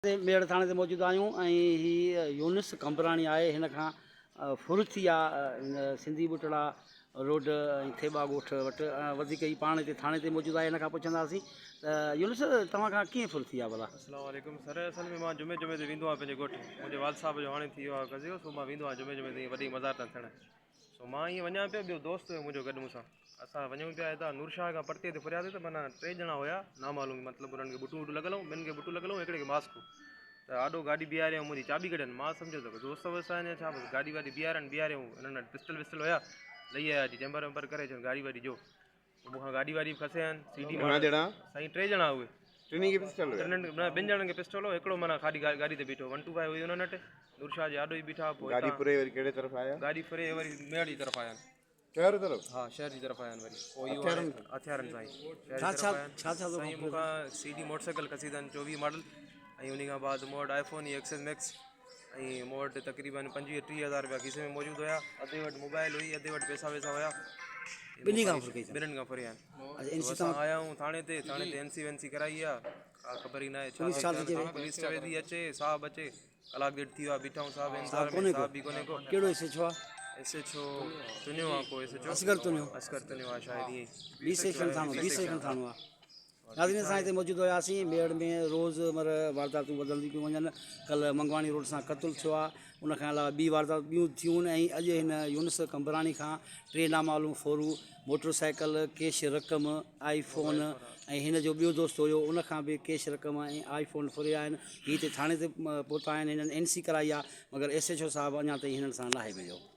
ميهڙ ٿاڻي تي موجود آهيون ۽ هي يونس قمبراڻي آهي هن کان ڦر ٿي آ سنڌي ٻٽڙا روڊ ۽ ٿيٻا ڳوٺ وٽ وڌيڪ هي پاڻ هتي ٿاڻي تي موجود آهي هن کان پڇنداسين ته يونس توهان کان ڪيئن ڦر ٿي آ ڀلا؟ السلام عليڪم سر اصل ۾ مان جمعي جمعي تي ويندو آهيان پنهنجي ڳوٺ منهنجي والد صاحب جو هاڻي ٿي ويو آهي قضيو سو مان ويندو آهيان جمعي جمعي تي وڏي مزار تان ٿيڻ سو مان ائين وڃان پيو ٻيو دوست هيو منهنجو گڏ مون سان اسان وڃون پيا هتان نورشاهه کان پرتي تي ڦرياسين ته معنيٰ ٽي ڄڻا هيا نامعلوم مطلب انهن کي ٻٽون وٽون لڳل هيون ٻن کي ٻٽون لڳل هيون هڪڙي کي ماسڪ هو ته آڏو گاڏي بيهاريائون منهنجي چاٻي ڪڍن مان سمجهيو ته دوست ووست آهن يا ڇا بس گاڏي واڏي بيهارين بيهاريائون انهن وٽ پسٽل وسٽل هيا لهي آيا اچي چيمبر ويمبر ڪري چون گاڏي واڏي جو پوء مون کان گاڏي واري به کسي آيا آهن سي ڊي گهڻا ڄڻا؟ سائين ٽي ڄڻا اهي. ٽنهي کي پسٽل هيا؟ ٽنهن نه ٻن ڄڻن کي پسٽل هو هڪڙو معنيٰ خالي گاڏي تي بيٺو ون ٽو فائيو هئي انهن وٽ نور شاهه جي آڏو ئي بيٺا پوء گاڏي هتان ڦري وري ڪهڙي طرف آيا؟ گاڏي ڦري وري ميهڙ جي طرف آيا آهن. شهر طرف؟ ها شهر جي طرف آيا آهن وري پوء اهو هٿيارن هاڻي هٿيارن سان ئي شهر جي ڇا طرف ڇا آيا آهن ڇا ڇا سائين مون کان سي ڊي موٽر سائيڪل کسي اٿن 24 ماڊل ۽ انهي کان بعد مون وٽ آئي فون ايڪس ايس ميڪس ۽ مون وٽ تقريبن 25 30 هزار رپيا کيسي ۾ موجود هيا اڌي وٽ موبائل هئي اڌي وٽ پئسا وئسا هيا. ٻنهي کان ڦر ڪئي اٿن؟ ٻنهن کان ڦريا آهن. اڇا اين سي اسان توهان آيا آهيون ٿاڻي تي ٿاڻي تي اين سي وين سي ڪرائي آ ڪا خبر ئي ناهي ڇا پوليس ڇا ٿي چوي؟ پوليس چوي ٿي اچي صاحب اچي ڪلاڪ ڏيڍ ٿي ويو آ بيٺا آهيون صاحب صاحب انتظار ۾ ڪونهي ڪو صاحب به ڪونهي ڪو. ڪهڙو ايس ايڇ او آ؟ ايس ايڇ او تنيو آ ڪو S H O Asghar Tunio. Asghar Tunio آ شايد ائين ئي. بي سيڪشن ٿاڻو بي سيڪشن ٿاڻو آ. ناظرين اسان هتي موجود هياسين ميهڙ ۾ روز مره وارداتون وڌنديون پيون وڃن ڪلهه منگواڻي روڊ سان قتل ٿيو آهي ان کان علاوه ٻي واردات ٻيون ٿيون ۽ اڄ هن يونس قمبراڻي کان ٽي نامعلوم ڦورو موٽر سائيڪل ڪيش رقم آئي فون ۽ هن جو ٻيو دوست هيو ان کان به ڪيش رقم ۽ آئي فون ڦريا آهن هي هتي ٿاڻي تي پهتا آهن هنن اين سي ڪرائي آهي مگر ايس ايڇ او صاحب اڃا تائين هنن سان ناهي مليو.